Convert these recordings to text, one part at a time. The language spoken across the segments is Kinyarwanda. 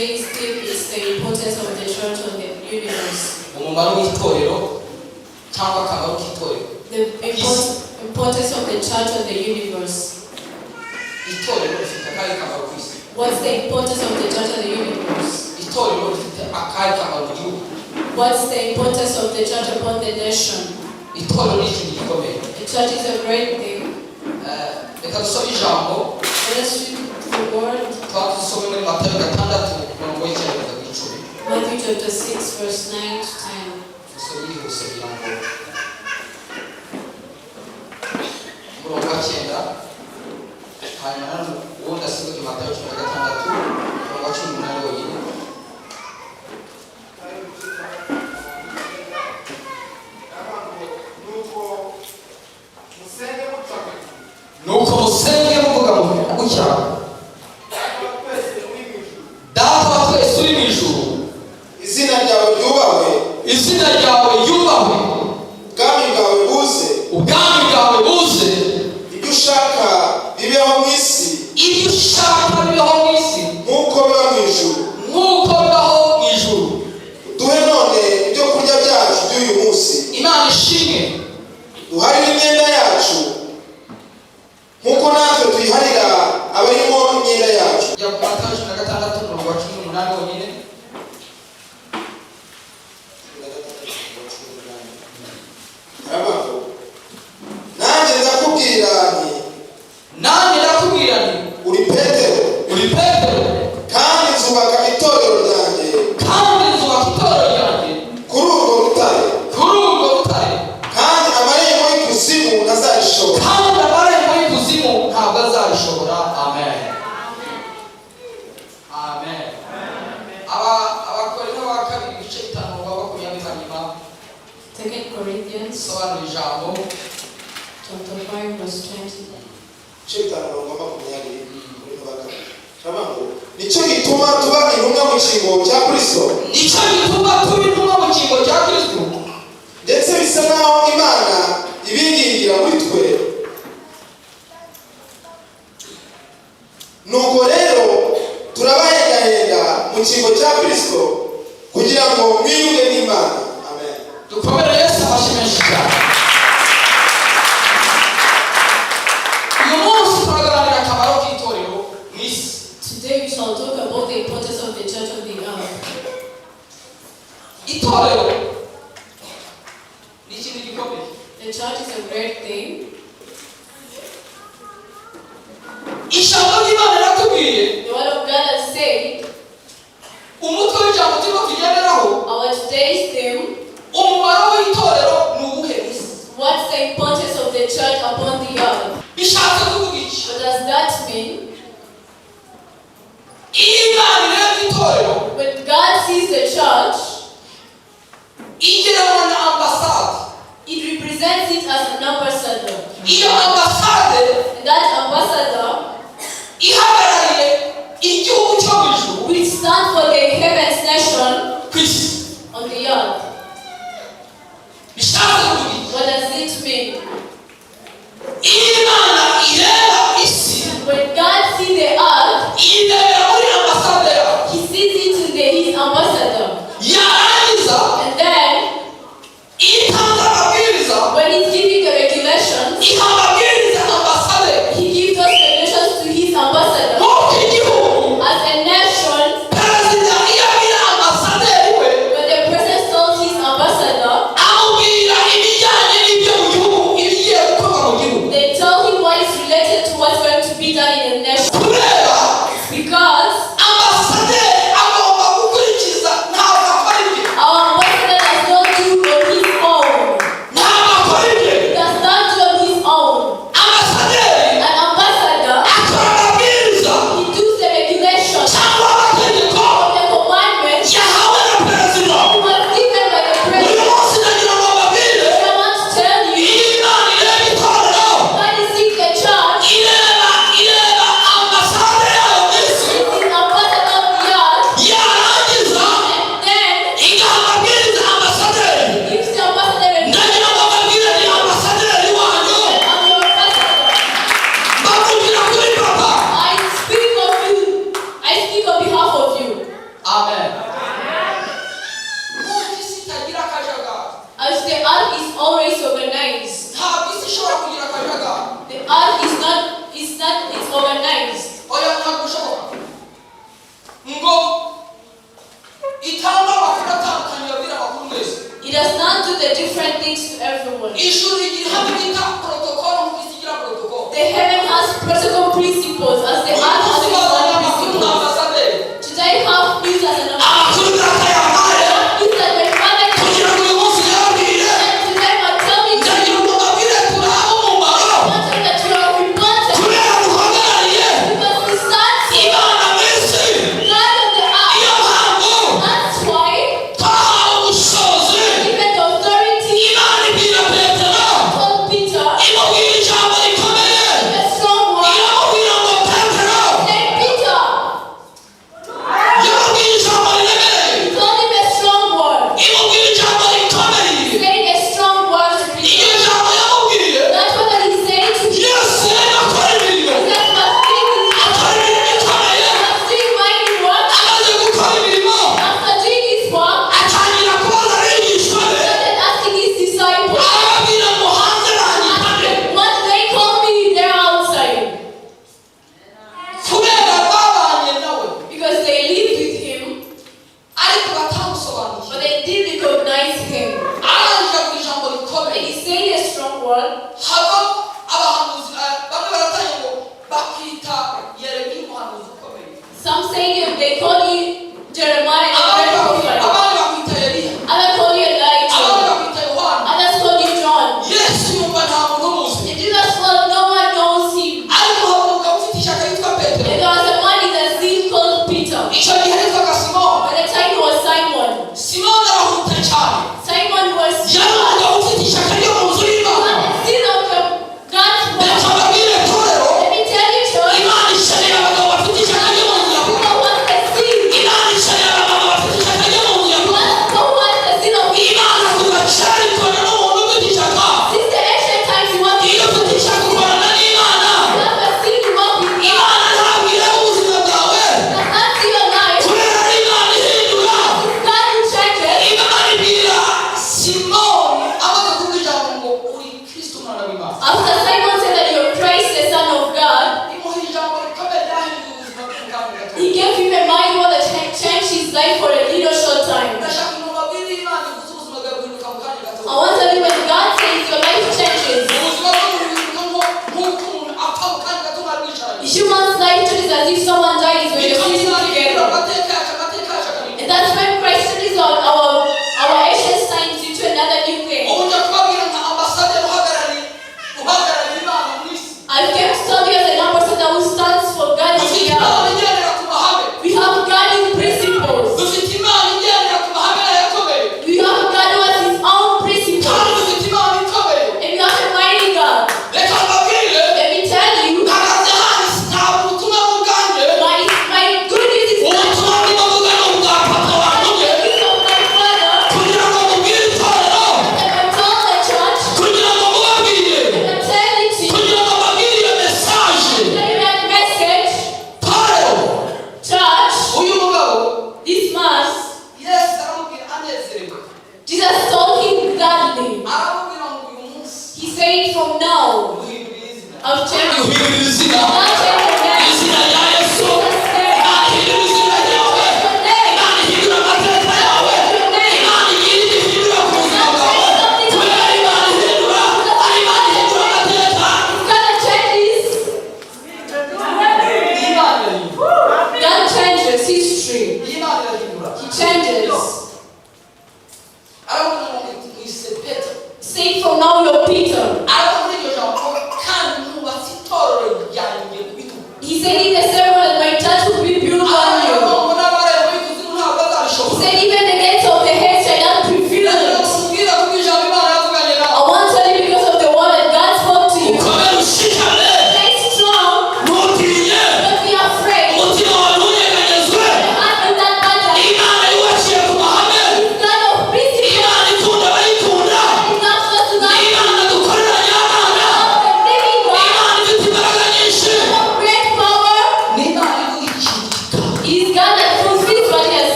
Today's theme is the importance of the church on the universe. Umumaro w'itorero cyangwa akamaro k'itorero. The importance of the church on the universe. Itorero rifite akahe kamaro ku isi? What's the importance of the church on the universe? Itorero rifite akahe kamaro mu gihugu? What's the importance of the church upon the nation? Itorero ni ikintu gikomeye. The church is a great thing. Eh, reka dusome ijambo. Let us read the word. Tuba dusome muri Matayo 6, umurongo wa 9 kugeza ku 10. Matthew chapter 6, verse 9 to 10. Dusome yihuse kugira ngo umurongo wa 9, hanyuma nanone ubundi asimbuke Matayo 16, umurongo wa 18 wonyine. Nuko musenge mutya muti: Nuko musenge muvuga gutya: Data wa twese uri mu ijuru, Data wa twese uri mu ijuru, izina ryawe ryubahwe, izina ryawe ryubahwe, ubwami bwawe buze, ubwami bwawe buze, ibyo ushaka bibeho mu isi, ibyo ushaka bibaho mu isi, nk'uko biba mu ijuru. Nk'uko bibaho mu ijuru. Uduhe none ibyo kurya byacu by'uyu munsi. Imana ishimwe. Duharire imyenda yacu nk'uko natwe tuyiharira abarimo imyenda yacu. Jya ku Matayo 16, umurongo wa 18 wonyine. Haravuga ngo: Nanjye ndakubwira nti: Nanjye ndakubwira nti: Uri Petero, uri Petero, kandi nzubaka itorero ryanjye kandi nzubaka itorero ryanjye kuri urwo rutare, kuri urwo rutare, kandi amarembo y'ikuzimu ntazarishobora. Kandi amarembo y'ikuzimu ntabwo azabishobora. Amen, amen. Abakorinto ba kabiri, ibice 5, umurongo wa 20 hanyuma. Second Corinthians Sobanura ijambo. chapter 5, verse 20. Ibice 5, umurongo wa 20, Korinto ba kabiri. Haravuga ngo: Nicyo gituma tuba intumwa mu cyimbo cya Kristo, Nicyo gituma tuba intumwa mu cyimbo cya Kristo, ndetse bisa naho Imana ibingingira muri twe. Nuko rero turabahendahenda mu cyimbo cya Kristo kugira ngo mwiyunge n'Imana. Amen. Dukomere Yesu amashyi menshi cyane. Uyu munsi turaganira akamaro k'itorero mu isi. Today we shall talk about the importance of the church on the earth. Itorero ni ikintu gikomeye. The church is a great thing. Ijambo ry'Imana riratubwiye. The word of God has said, Umutwe w'ijambo turimo tugenderaho, our today's theme, umumaro w'itorero ni uwuhe mu isi? What's the importance of the church upon the earth? Bishatse kuvuga iki? What does that mean? Iyo Imana irebye itorero, When God sees the church, igereranywa na ambasade. it represents it as an ambassador. Iyo ambasade And that ambassador, ihagarariye igihugu cyo mu ijuru which stands for the heavens nation ku isi. on the earth. Bishatse kuvuga iki? What does it mean? Iyo Imana ireba isi, When God sees the earth, irebera muri ambasade yawe. He sees it in his ambassador. Yarangiza, And then, itanze amabwiriza, when he's giving the regulations, iha amabwiriza ambasade. he gives those regulations to his ambassador. Nk'uko igihugu, As a nation, perezida iyo abwira ambasaderi we, when the president tells his ambassador, amubwira ibijyanye n'ibyo mu gihugu, ibigiye gukorwa mu gihugu. they tell him what is related to what's going to be done in the nation. Kubera Because ambasaderi agomba gukurikiza, ntabwo akora ibye. our ambassador does not do on his own. Ntabwo akora ibye. He does not do on his own. As the earth is always organized. Ntabwo isi ishobora kugira akajagari. The earth is not it's organized. Oya, ntabwo bishoboka ngo itange amakuru atandukanye, babwire amakuru mwese. It does not do the different things to everyone. Ijuru rigira ihame bita protocol, nk'uko isi igira protocol. The heaven has protocol principles as the earth has Uyu munsi its own bazanye amakuru nka principles. ambasaderi. Today have news as an Amakuru data yampaye news that my father can kugira ngo uyu munsi yababwire. and today might tell me to Ndagira ngo mbabwire turi ab'umumaro tell you that you are important kubera duhagarariye because we stand for Imana mu isi. God on the earth. Iyo mpamvu That's why twahawe ubushobozi. even the authority Imana ibwira Petero, told Peter imubwira ijambo rikomeye, a strong word. iramubwira ngo Petero, Say Peter, yamubwira ijambo riremereye, he told him a strong word. imubwira ijambo rikomeye. Saying a strong word to Iryo Peter. jambo yamubwiye, That's what he said to him. Yesu yari akora imirimo, That must be akora imirimo ikomeye. must do mighty work. Amaze gukora imirimo, After doing his work, atangira kubaza abigishwa be, started asking his disciples, arababwira ngo hanze banyita nde? "What do they call me there outside?" Kubera babanye nawe, Because they lived with him, ariko batamusobanukiwe. But they didn't recognize him. Arangije avuga ijambo And rikomeye. he said a strong word. Havamo abahanuzi, eh, bamwe baratanga ngo bakwita Yeremiya umuhanuzi ukomeye. Some say they call you Jeremiah, a Abandi great bakwita prophet. abandi bakwita Eliya. Others call you Abandi Elijah. bakwita Yohana. Others call you John. Yesu yumva nta muntu umuzi. And Jesus felt no one knows him. Ariko hari umugabo ufite ishyaka yitwa Petero. And there was a man in the zeal called Peter. Icyo gihe yitwaga Simoni. By the time he was Simon, Simoni arahuta cyane. Simon was Yari umugabo ufite ishyaka ryo mu nzu y'Imana. had the zeal of the God's work. Reka mbabwire torero, Let me tell you, church, Imana ikeneye abagabo bafite ishyaka ryo mu nzu ya people want the zeal. Imana ikeneye abagabo bafite ishyaka ryo mu nzu ya People want the zeal of Imana kuva kera ikorana n'umuntu ufite ishyaka. Since the ancient times, you want to Iyo ufite ishyaka ukorana n'Imana. have a zeal, you walk with God. Imana ntabwo ireba ubuzima bwawe Does not see your life. kubera ari Imana ihindura. It's God who changes. Imana ibwira Simoni amaze kuvuga ijambo ngo uri Kristo umwana w'Imana, After Simon said that you're Christ, the Son of God, imuha ijambo rikomeye ryahinduye ubuzima bwe mu kanya gato. he gave him a mighty word that changed his life for a little short time. Ndashaka ngo mbabwire Imana ivuze ubuzima bwawe buhinduka mu kanya gato. I want to tell you, when God says your life changes, Ubuzima bw'umuntu buhinduka nk'uko umuntu apfa mu kanya gato mwari mwicaranye. Human's life changes as if someone dies when you're Niko sitting Imana ihindura together. amateka yacu, amateka yacu akahinduka. And that's when Christ changes our ancient times into another new thing. Ubu njya kubabwira nka ambasaderi uhagarariye Imana mu isi. I came to tell you as an ambassador who stands for God in Dufite the Imana earth. igendera ku mahame. We have God in principles. Dufite Imana igendera ku mahame nayo akomeye. We have God who has his own principles. Kandi dufite Imana ikomeye. And we have a mighty God. Reka mbabwire, Let me tell you, mpagaze hano ntabwo ubutumwa bw'ubwanjye. my good news is not Ubutumwa ndimo mvuga ni ubwa papa wantumye the news of my father. kugira ngo mubwire itorero, That I tell the church, kugira ngo mubabwire, and I'm telling to you, kugira ngo mbabwire iyo message. tell you that message, Torero, church, Uyu mugabo, this man, Yesu aramubwira anezerewe. Jesus told him gladly. Aramubwira ngo uyu munsi He said, "From now, uhindura izina. I've changed. uhindura izina. I've changed your name." Izina rya Yesu. Jesus said, Imana ihindura izina ryawe. "Your name, Imana ihindura amateka yawe. your name." Imana igira icyo ihindura ku buzima bwawe kubera Imana ihindura, ari Imana ihindura amateka. It's God that changes. Imana irahindura. God changes history. Imana irahindura. He changes. Aramubwira ngo mwise Petero. Say, "From now you're Peter." Aravuga muri iryo jambo kandi nubatse itorero ryanjye ku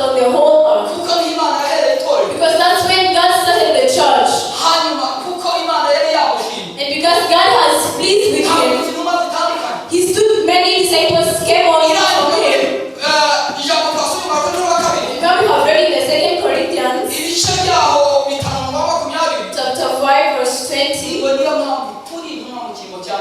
on the whole earth. Kuko niho Imana yahereye itorero. Because that's when God started the church. Hanyuma kuko Imana yari yamushimye, And because God has pleased with him, hahagurutse intumwa zitandukanye. he stood many disciples came on from him. Eh, ijambo twasomye mu Bakorinto wa kabiri, Now we have read in the second Corinthians ibice byaho 5 na 20, chapter 5 verse 20. ngo niyo mpamvu turi intumwa mu cyimbo cya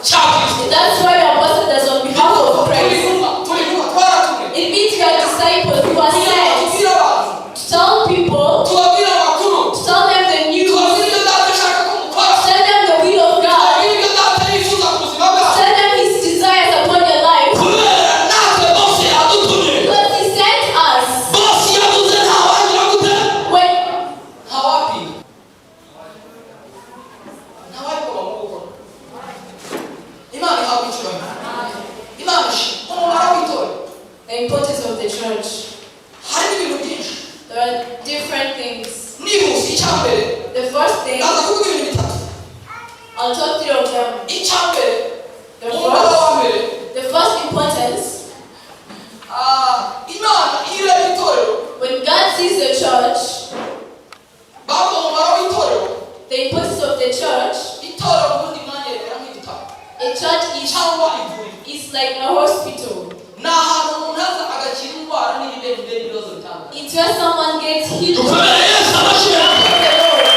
cya Kristo. That's why we are ambassadors on behalf of Turi Christ. intumwa, turi intumwa, twaratumwe It means we are disciples who are kugira ngo sent tubwire abantu, to tell people, tubabwire amakuru, to tell them the news, tubabwire ibyo Data ashaka ko mukora, to tell them the will of God, tubabwire ibyo Data yifuza ku buzima to bwacu, tell them His desires upon your life. kubera natwe bose yadutumye. Because He sent us. Bose yavuze ntawagira gute? When Ntawapinga, ntawabigomba mu gukora. Imana ihabwa icyubahiro, Imana ishimwe. Umumaro w'itorero, the importance of the church, harimo ibintu byinshi. There are different things. Nihuse, icya mbere, The first thing, ndaza kuvuga ibintu bitatu. I'll talk three of them. Icya mbere, The umumaro first, wa mbere, the first importance, ah, Imana iyo ireba itorero, when God sees the church, bavuga umumaro w'itorero, the importance of the church, itorero ubundi mwanyerera nk'ibitaro a church is, cyangwa ivuriro. Is like a hospital. Ni ahantu umuntu aza agakira indwara n'ibibembe n'ibibazo bitandukanye. It's where someone gets healed from Dukomere Yesu amashyi. the Lord.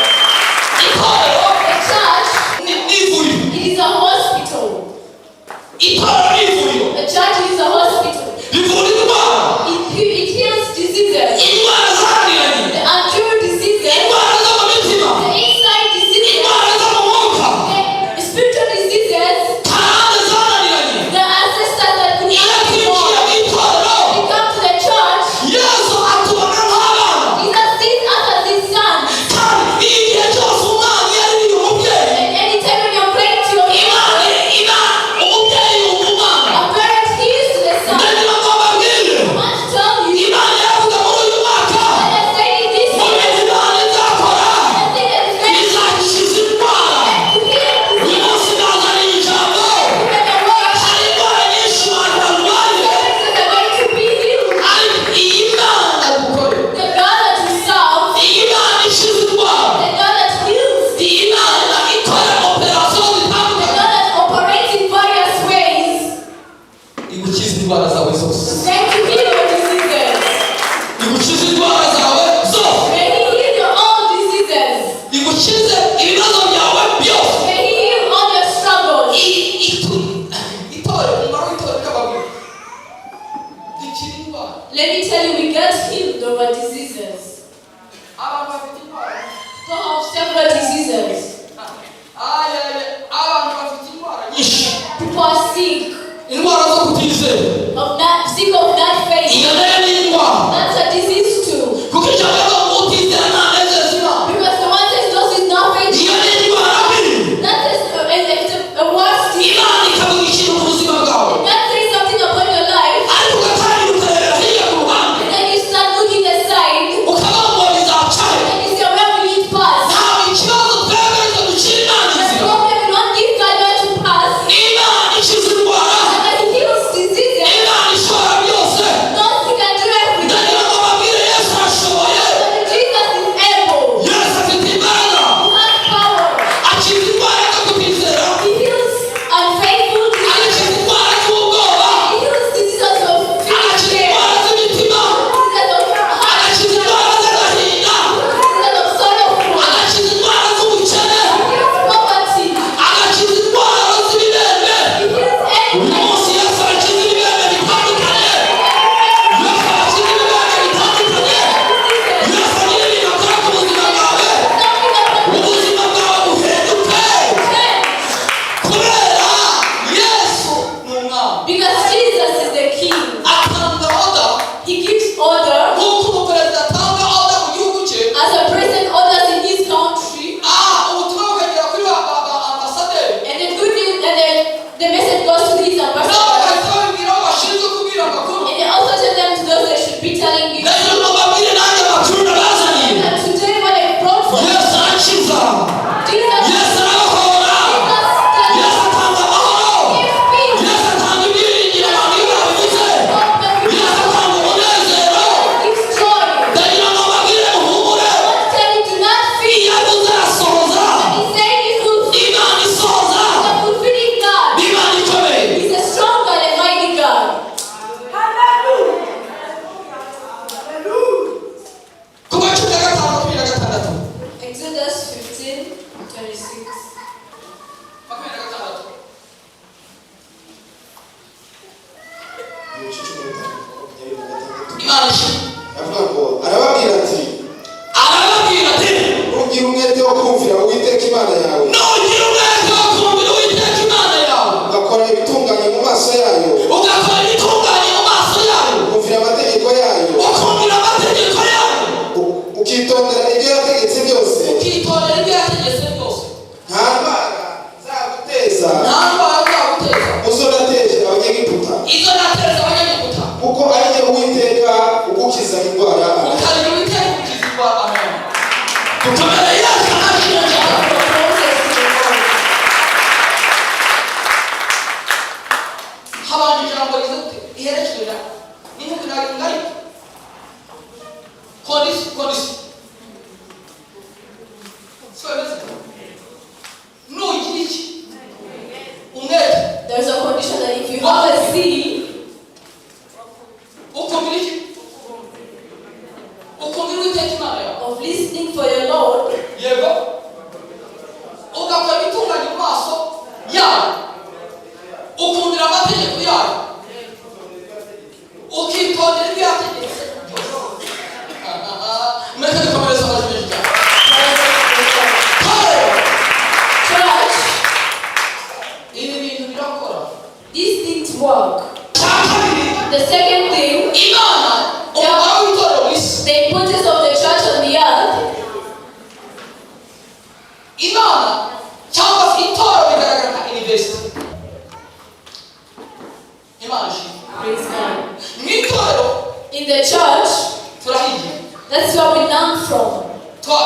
Itorero The church, ni ivuriro. it is a hospital. Itorero ni ivuriro. The church is a hospital. Rivura indwara. It heals diseases, Indwara zananiranye, the uncurable diseases, indwara zo mu mitima, the inside diseases, indwara zo mu mwuka, the spiritual diseases, karande zananiranye. The ancestors that could Iyo not be twinjiye born. mu itorero, We come to the church, Yesu atubona nk'abana. Jesus sees us as His son. Kandi igihe cyose umwana iyo aririye umubyeyi, And anytime when you're praying to your Imana Imana umubyeyi yumva umwana. a parent hears to the son. Ndagira ngo mbabwire, I want to tell you, Imana yaravuga muri uyu mwaka, that I said in this mu year, bintu Imana izakora, the thing that is going izakiza indwara. To heal Uyu munsi nazaniye ijambo. the world, Hari indwara nyinshi abantu barwaye, that are going to be healed. ariko iyi Mana dukorera, The God that we serve, iyi Mana ikiza indwara, the God that heals, iyi Mana ikora operasiyo the zitandukanye, God that operates in various ways, igukiza indwara zawe zose, is going to heal your diseases. igukize indwara zawe zose, May He heal your all diseases. igukize ibibazo byawe byose. May He heal all your struggles. Itorero, umumaro w'itorero ry'ababwira, dukira indwara. Let me tell you, we get healed of our diseases. Abantu bafite indwara, People have several diseases. Ay, ay, ay, abantu bafite indwara nyinshi, People are sick indwara zo kutizera. of not sick of that faith. Iyo nayo ni indwara. That's a disease too. Kuko ijambo rivuga ngo utizera ntanezeza Imana. Because the one says those with no faith, Iyo ni indwara mbi. that is a worse disease. Imana ikavuga ikintu ku buzima bwawe, God says something upon your life, ariko ugatangira ukarebera hirya ku ruhande, and then you start looking aside, ukavuga ngo bizacahe. And you say, "Where will it pass?" Ntabwo ikibazo twebwe ariko ducira Imana The inzira. problem, we don't give God where to pass. Imana ikiza indwara. And that He heals diseases. Imana ishobora byose. Knows He can do everything. 26. 26. Ibice 15, 26. Imana ishimwe. Avuga ngo arababwira ati Arababwira ati nugira umwete wo kumvira Uwiteka Imana yawe, nugira umwete wo kumvira Uwiteka Imana yawe, ugakora ibitunganye mu maso yayo, ugakora ibitunganye mu maso yayo, ukumvira amategeko yayo, ukumvira amategeko yayo, ukitondera ibyo yategetse byose, ukitondera ibyo yategetse byose, nta ndwara nzaguteza nta ndwara nzaguteza muzo nateje Abanyegiputa, izo nateza Abanyegiputa, kuko ari jye Uwiteka ugukiza indwara. Ukarira Uwiteka ukiza indwara. Amen. Dukomere Yesu amashyi menshi cyane. Moses to the Lord. Habanje ijambo riza gute riherekejwe na n'inkubi nari ngari condition condition siko bimeze. Nugira iki? Umwete. There's a condition that if you have a zeal, Ukumvira iki? Ukumvira Uwiteka Imana yawe, of listening for your Lord, yego, ugakora ibitunganye mu maso yayo, ukumvira amategeko yayo, ukitondera ibyo yategetse byose. Mureke dukomereze amajwi menshi cyane. Torero, church, ibi bintu birakora. These things work. Cya kabiri, The second thing, Imana, umumaro w'itorero mu isi, the importance of the church on the earth, Imana cyangwa se itorero bigaragara nka university. Imana ishimwe. Praise God. Mu itorero In the church, turahigira. that's where we learn from.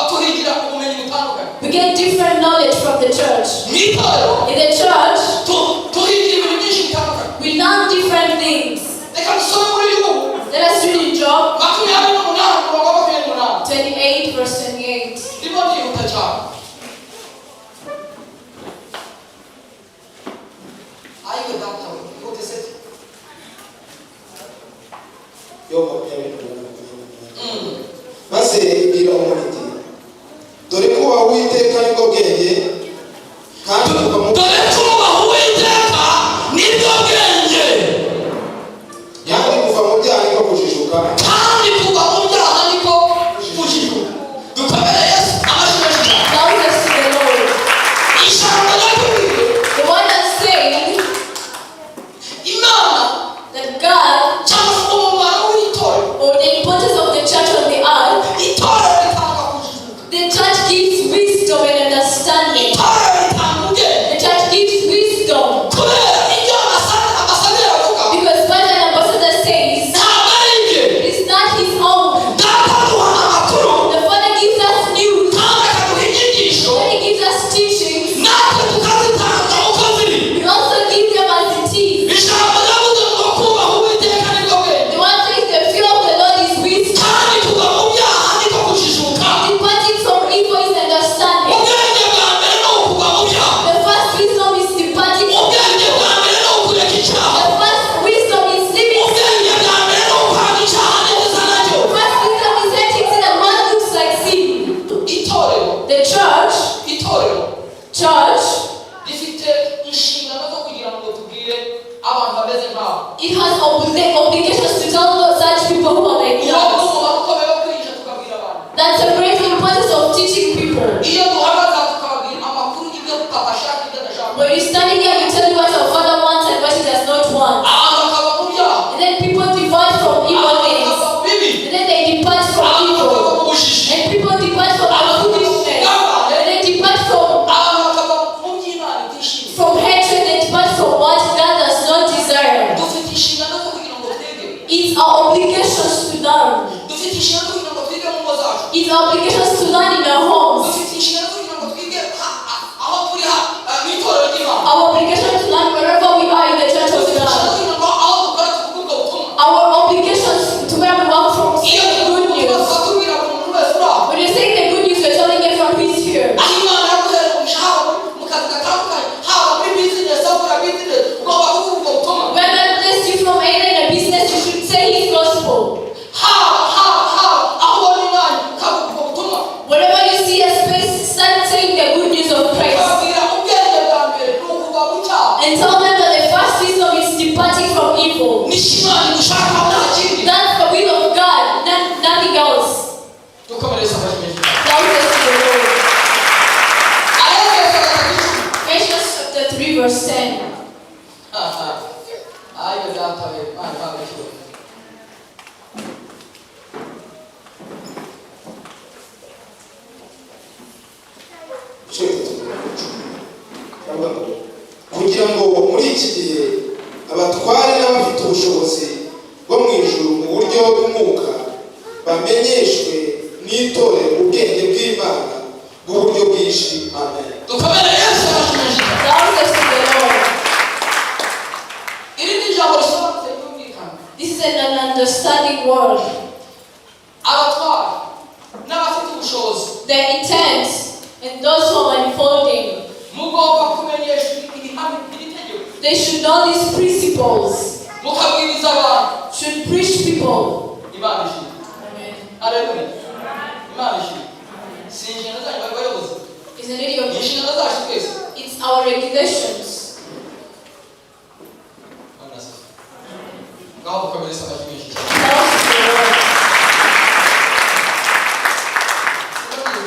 Tuhigira ubumenyi butandukanye. We get different knowledge from the church. Mu itorero In the church, tuhigira ibintu byinshi bitandukanye. we learn different things. Reka dusome muri Yobu Let us read in Job 28 umurongo wa 28. 28, verse 28. Ndimo ndihuta cyane. Ayiwe data we, ihute sete. Yo 28, 28. Maze ibwira umuntu iti dore kubaha Uwiteka nibwo bwenge, kandi kuva mu Dore kubaha Uwiteka nibwo bwenge, kandi kuva mu byaha niko kujijuka. Kandi kuva mu byaha niko kujijuka. Dukomere Yesu amashyi menshi cyane. Now to the Lord. Ijambo ryatubwiye The one that's saying Imana that God cyangwa se umumaro w'itorero, or the importance of the church on the earth, itorero ritanga kujijuka, the church gives wisdom and understanding. Itorero ritanga ubwenge. The church gives wisdom Kubera ibyo ambasaderi avuga because what an ambassador says ntabwo ari ibye. is not his own. Data aduha amakuru, The Father gives us news, kandi akaduha inyigisho, when He gives us teachings, natwe tukazitanga uko ziri. we also give them as it is. Ijambo ryavuze ngo kubaha Uwiteka nibwo bwenge, The one says the fear of the Lord is wisdom. Kandi kuva mu byaha niko kujijuka. Departing from evil is understanding. Ubwenge bwa mbere ni ukuva mu byaha. The first wisdom is departing from Ubwenge evil. bwa mbere ni ukureka icyaha. The first wisdom is living. Ubwenge bwa mbere ni ukwanga icyaha neza nacyo. The first wisdom is hating sin and what looks like sin. Itorero, The church, itorero church, rifite inshingano zo kugira ngo tubwire abantu bameze nk'abo. It has obligations to tell those such people who are like Uwo ni that. umumaro ukomeye wo kwigisha tukabwira abantu. That's a great importance of teaching people. Iyo duhagaze tukababwira amakuru y'ibyo papa ashaka, ibyo adashaka, When you're standing here, you tell you what your father wants and what he does not want. Abantu bakava mu byaha, And then people depart from evil abantu things. bakava mu bibi, And then they depart from abantu evil. bakava mu bujiji, And people depart from the foolishness. And they depart from, abantu bakava mu by'Imana itishimiye. from hatred. They depart from what God does not desire. Dufite inshingano zo kugira ngo twige. It's our obligations to learn. Dufite inshingano zo kugira ngo twige mu ngo zacu. It's our obligations to learn in our homes. Dufite inshingano zo kugira ngo twige aho turi mu itorero ry'Imana. Our obligation to learn wherever we are in the church of Dufite inshingano God. zo kugira ngo aho dukora tuvuge ubwo butumwa. Our obligations to where we work from, Iyo say the tuvuga good ubutumwa news. tuba tubwira buri muntu wese uri aho. When you're saying the good news, you're telling everyone who is here. Aho Imana yaguhereye umugisha, haba mu kazi gatandukanye, haba muri bizinesi, aho ukora bizinesi, ugomba kuvuga ubwo butumwa. Where God blessed you from, either in a business, you should say His gospel. Haba haba haba aho ubona umwanya ukavuga ubwo butumwa. Wherever you see Bamenyeshwe n'itorero ubwenge bw'Imana bw'uburyo bwinshi. Amen. Dukomere Yesu amashyi menshi cyane. Thousands to the Lord. Iri ni ijambo risobanutse, ryumvikana. This is an understanding word. Abatwara n'abafite ubushobozi, The intent and those who are unfolding, mugomba kumenyesha ibihame iri tegeko, they should know these principles, mukabwiriza abantu. Should preach people. Imana ishimwe. Amen. Aleluya, Imana ishimwe. Si inshingano zanyu, bayobozi? Isn't it your Ni inshingano zacu twese. It's our regulations. Bwana asifiwe. Ngaho mukomereze amashyi menshi cyane. Thousands to the Lord.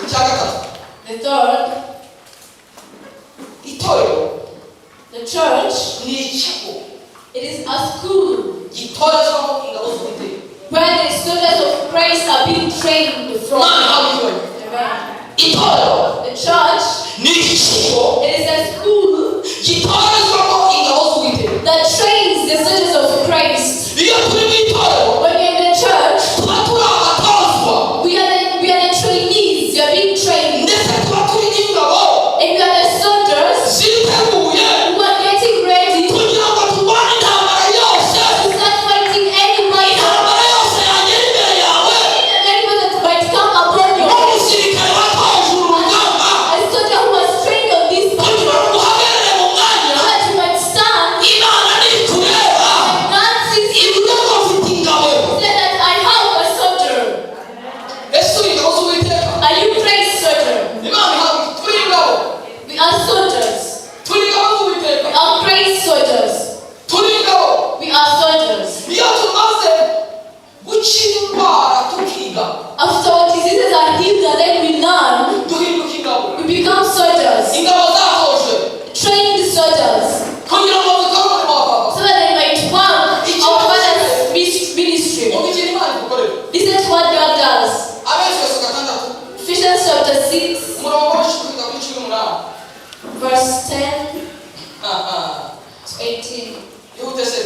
Icya gatatu, The third, itorero the church, ni ikigo it is a school gitorezwamo ingabo z'Uwiteka. Where the soldiers of Christ are being trained from. Imana ihabwe icyubahiro. Amen. Itorero The church, ni ikigo it is a school gitorezwamo ingabo z'Uwiteka. That trains the soldiers of Christ. Iyo turi mu itorero, When you're in the church, tuba turi abatozwa, we are the trainees. You are being trained. Ndetse tuba turi n'ingabo And we are the soldiers ziteguye who are getting ready kugira ngo turwane intambara yose, to start fighting any battle. Intambara yose yagera imbere yawe. Anyone that might come upon you. Nk'umusirikare watojwe urugamba, A soldier who was trained on this kugira battle ngo uhagarare mu mwanya, so that you might stand. Imana nikureba, God sees you. Ivuga ngo mfite ingabo. Said that I have a soldier. Ese uri ingabo z'Uwiteka? Are you Christ soldier? Imana ihabwa, turi ingabo. We are soldiers. Turi ingabo z'Uwiteka. We are Christ soldiers. Turi ingabo. We are soldiers. Iyo tumaze gukira indwara, tukiga, After our diseases are healed and then we learn, duhinduka ingabo, we become soldiers. Ingabo zatojwe Trained soldiers. Kugira ngo dukore umurimo wa Papa. So that they might work our Father's ministry. Umva ikintu Imana igukorera. Listen to what God does. Abefeso 6, Ephesians chapter 6, umurongo wa 10 kugeza kuri 18. Verse 10 to 18. Ihute se.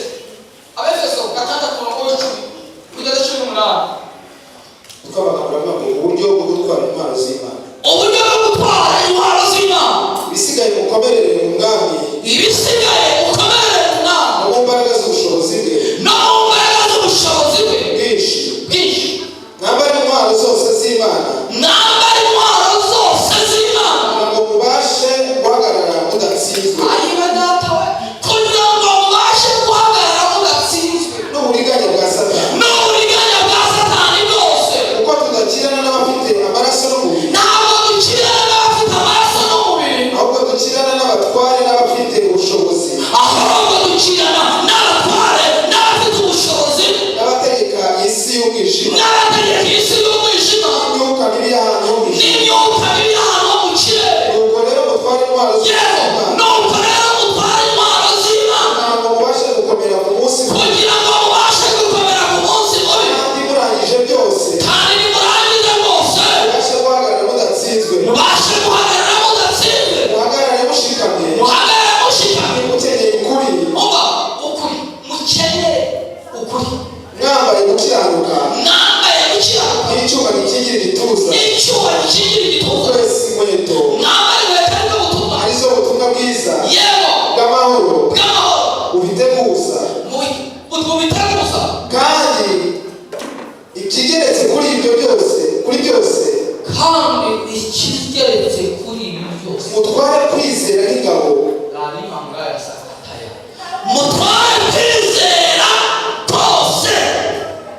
Abefeso 6, umurongo wa 10 kugeza 18. Kuko amagambo aravuga ngo uburyo bwo gutwara intwaro z'Imana. Uburyo bwo gutwara intwaro z'Imana. Ibisigaye mukomerere mu Mwami Ibisigaye ukomerere mu Mwami no mu mbaraga z'ubushobozi bwe no mu mbaraga z'ubushobozi bwe bwinshi. Bwinshi. Mwambare intwaro zose z'Imana Mwambare intwaro zose z'Imana kugira ngo mubashe guhagarara mudatsinzwe Ayiwe Data we, kugira ngo mubashe guhagarara mudatsinzwe n'uburiganya bwa Satani. N'uburiganya bwa Satani bwose. Kuko tudakirana n'abafite amaraso n'umubiri, Ntabwo dukirana n'abafite amaraso n'umubiri, ahubwo dukirana n'abatware n'abafite ubushobozi, ahubwo dukirana n'abatware n'abafite ubushobozi, n'abategeka isi y'umwijima, n'abategeka isi y'umwijima, n'imyuka mibi y'ahantu ho mu ijuru. N'imyuka mibi y'ahantu ho mu kirere. Nuko rero mutware intwaro zose Yewe, z'Imana nuko rero mutware intwaro z'Imana kugira ngo mubashe gukomera ku munsi mubi, kugira ngo mubashe gukomera ku munsi mubi, kandi murangije byose kandi nimurangiza rwose mubashe guhagarara mudatsinzwe. Mubashe guhagarara mudatsinzwe. Muhagarare mushikamye, Muhagarare mushikamye, mukenyeye ukuri, Umva, ukuri, mukenyere ukuri, mwambaye gukiranuka mwambaye gukiranuka nk'icyuma gikingira igituza, n'icyuma gikingira igituza, twese inkweto mwambare inkweto aribwo butumwa, arizo butumwa bwiza yego bw'amahoro, bw'amahoro, ubiteguza, mubiteguza, kandi ikigeretse kuri ibyo byose, kuri byose, kandi ikigeretse kuri ibi byose, mutware kwizera nk'ingabo, mutware kwizera kose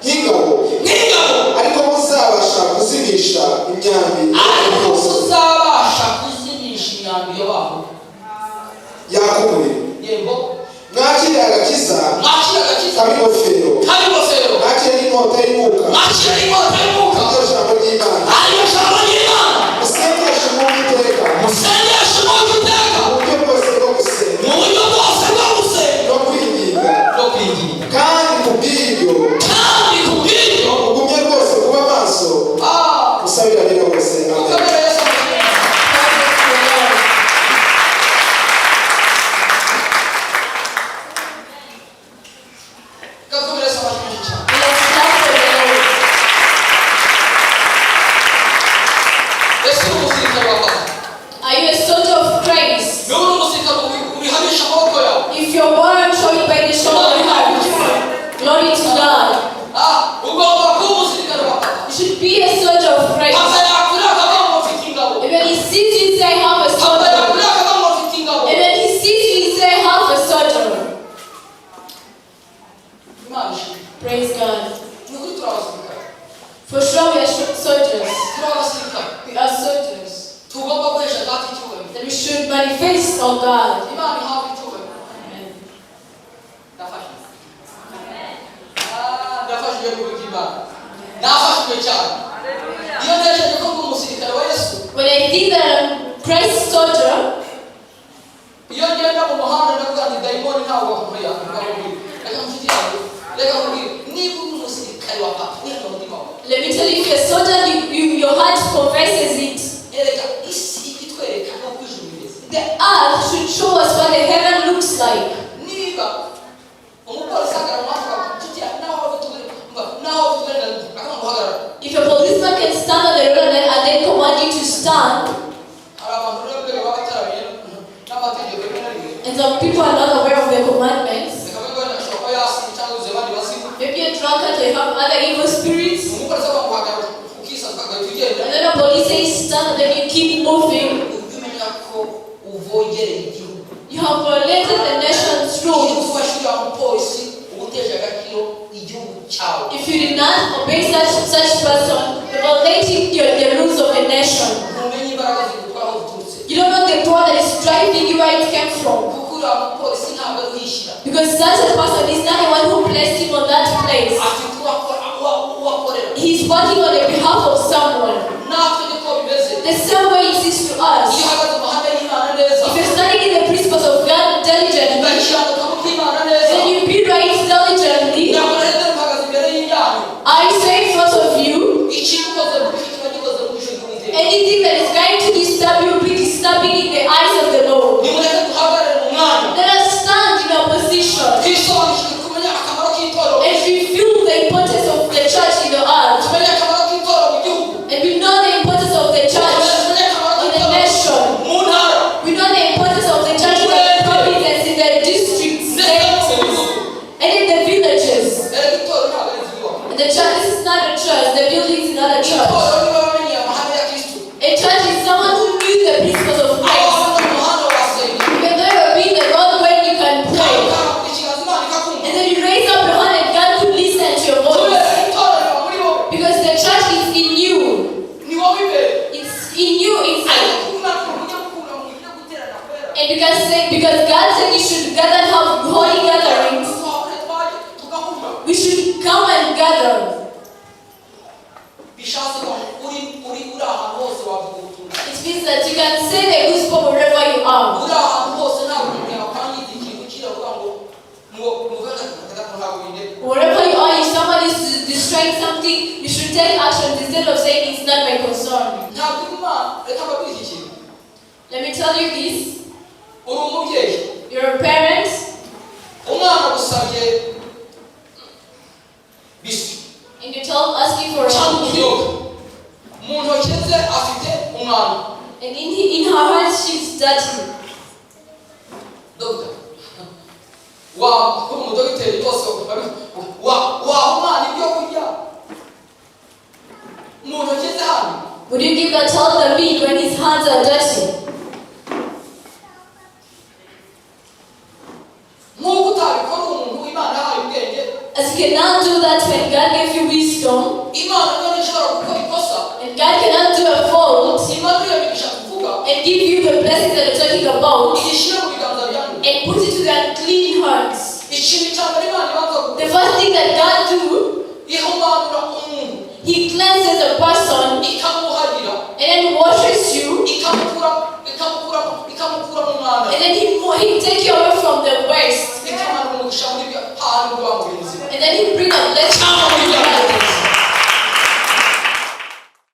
nk'ingabo, nk'ingabo, ariko muzabasha kuzimisha imyambi ariko yose muzabasha kuzimisha imyambi y'abantu yaka umuriro. Yego. Mwakire agakiza Mwakire agakiza kaba ingofero, kaba ingofero, mwakire n'inkota y'umwuka, mwakire n'inkota y'umwuka, iryo jambo ry'Imana. Ariyo jambo ry'Imana. Musengeshe Umwuka iteka, Musengeshe Umwuka iteka, mu buryo bwose bwo gusenga mu buryo bwose bwo gusenga no kwinginga, no kwinginga, kandi ku bw'ibyo kandi ku bw'ibyo mugumye rwose kuba maso, Ah, musabira abera bose. Amen. Mukomere Yesu amashyi. Praise the Lord. Gakomere Yesu amashyi menshi cyane. Let's clap for the Lord. For sure, we are soldiers. Turi abasirikare. We are soldiers. Tugomba guhesha Data icyubahiro. That we should manifest our God. Imana ihabwe icyubahiro. Amen. Ndafashijwe. Ah, ndafashijwe n'ukuri kw'Imana, nafashijwe cyane iyo ntekereje ko ndi umusirikare wa Yesu. When I think that I'm Christ's soldier, Iyo ngenda mu muhanda ndavuga nti dayimoni ntabwo bakubwira. Reka nshuti yawe, reka nkubwire, niba uri umusirikare wa papa uri mu mutima wawe, let me tell you, if you're a soldier, your heart confesses it. Erega isi itwereka uko ijuru rimeze. The earth should show us what the heaven looks like. Niba umupolisi ahagarara mu muhanda akavuga, nshuti yawe, nawe waba ufite uburenganzira, nawe waba ufite uburenganzira, akamuhagarara. If a policeman can stand on the road and then command you to stand, Hari abantu rero mbere baba bataramenye n'amategeko rimwe na rimwe. And some people are not aware of the commandments. Reka mbe wenda ashobora kuba yasinze cyangwa yuzuye abandi bazimu. Maybe you're drunkard or you have other evil spirits. Umupolisi akamuhagarara ukisanga ugahita ugenda. And then the police says stand, and then you keep moving. Ujye umenya ko uvogereye igihugu. You have violated the nation's Iyo rules. ufashe uriya mupolisi uba uteje agaciro igihugu cyawe. If you did not obey such person, you're violating the rules of the nation. Ntumenye imbaraga zigutwara aho ziturutse. You don't know the power that is driving you, where it came from. Kuko uriya mupolisi ntabwo ari wishyira. Because such a person is not the one who placed him on that place. Afite uwakorera. He's working on the behalf of someone. Natwe niko bimeze. The same way it is to us. Iyo uhagaze mu mahame y'Imana neza, If you're standing in the principles of God diligently, ugakiranuka mu by'Imana neza, then you be right diligently. Ndakora rero mpagaze imbere y'inyanyu. I say in front of you, Ikintu ukoze mu ijisho kiba gikoze mu ijisho ry'Uwiteka. Anything that is going to disturb you will be disturbing in the eyes of the Lord. Nimureke duhagarare mu mwanya. Let us stand in our position Twisobanukirwe kumenya akamaro k'itorero, and reveal the importance of the church in the earth. tumenye akamaro k'itorero mu gihugu, And we know the importance of the church tumenye akamaro in the k'itorero nation. mu ntara, We know the importance of the church in the provinces, in the districts, ndetse no mu midugudu. and in the villages. Erega itorero ntabwo ari inzu yubakwa. And the church, this is not a church, the building is not a church. Itorero niba bamenye amahame ya Kristo, A church is someone who knew the principles of aho Christ. hano mu muhanda wasenga, Even though you're being the Lord when you can kandi pray. ukarambura ikiganza Imana ikakumva. And then you raise up your hand and God could listen to your voice. Kubera itorero riba muri wowe. Because the church is in you. Ni wowe imbere. It's in you inside. Ariko kuko Imana mujya mukura mujya guterana kwera, And you can say, because God said you should gather and have holy gatherings, tuhahure twajye tugahura. We should come and gather. Bishatse ko uri ahantu hose wavuga ubutumwa. It means that you can say the gospel wherever you are. Uri ahantu hose ntabwo umuntu yakwangiza ikintu kiravuga ngo ngo muve ntabwo bindeba. Wherever you are, if someone is destroying something, you should take action instead of saying it's not my concern. Ntabwo Imana, reka mbabwire iki kintu. Let me tell you this. Uri umubyeyi, You're a parent, umwana agusabye biswi and you tell asking for a cyangwa cookie, ubunyobwa, mu ntoki ze afite umwanda. And in her heart she's dirty. Dogita wa umudogiteri rwose wa waha umwana ibyo kurya mu ntoki ze hano? Would you give a child the meat when his hands are dirty? Nk'uko utabikora umuntu Imana yahaye ubwenge. As you cannot do that when God gave you wisdom, Imana none ishobora gukora ikosa, and God cannot do a fault Imana iyo migisha tuvuga and give you the blessings that you're talking about iyishyire mu biganza byanyu. And put it to the unclean hearts. Ikintu cya mbere Imana ibanza gukora, The first thing that God do, ihumanura umuntu, He cleanses a person ikamwuhagira, and then washes you, ikamukura ikamukura ikamukura mu mwanda. And then He take you away